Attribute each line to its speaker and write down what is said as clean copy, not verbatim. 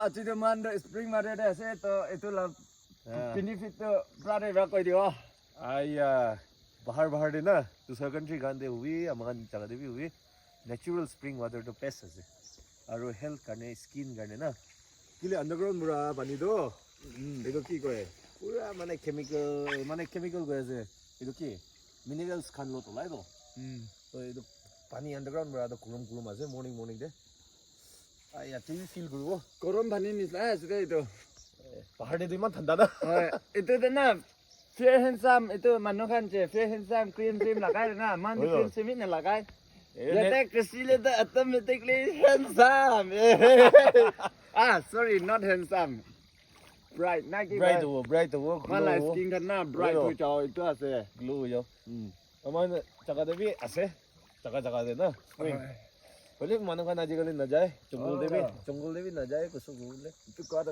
Speaker 1: আজিতো মান স্প্ৰিং মাৰি আছে তো, এইটো লাভ বেনিফিটটো প্ৰায় এবাৰ কৈ দিব।
Speaker 2: আইয়া, বাহাৰ বাহাৰ দে না, দুসৰা কাণ্ট্ৰি খান দে হুবি, আমাৰ জাগা দে বি হুবি, নেচাৰেল স্প্ৰিং ৱাটাৰটো বেষ্ট আছে আৰু হেল্থ কাৰণে, স্কিন কাৰণে না। কেলে আণ্ডাৰগ্ৰাউণ্ড পুৰা পানীটো, এইটো কি কয়, পুৰা মানে কেমিকেল গৈ আছে, এইটো কি মিনাৰেলছ খান লগত ওলাইতো। তো এইটো পানী আণ্ডাৰগ্ৰাউণ্ড পুৰা গৰম গৰম আছে। মৰ্ণিং মৰ্ণিং দে আইয়া, তুমি ফিল কৰিব।
Speaker 1: গৰম পানী নিচিনাই আছে দেই এইটো।
Speaker 2: পাহাৰতে ইমান ঠাণ্ডা না।
Speaker 1: হয়, এইটো না ফেয়াৰ হেণ্ডচাম, এইটো মানুহ খান যে fair handsome cream SIM লগাই না, মান ক্ৰীম চিমি নালাগায়। ইয়াতে কৃষিলে তো automatically handsome. Ah, sorry, not handsome, bright না কি?
Speaker 2: ব্ৰাইট হ'ব, ব্ৰাইট হ'ব।
Speaker 1: মানে স্কিন খান না ব্ৰাইট হৈ যাও, এইটো আছে।
Speaker 2: গ্ল' হৈ যাওঁ। আমাৰ জাগাতে বি আছে, জাগা জাগাতে না স্প্ৰিং। হ'লে মানুহ খান আজিকালি নাযায় জংঘল দেবি, জংঘল দেবি নাযায় কৈছোঁ ঘূৰিলে।
Speaker 1: এইটো কোৱা।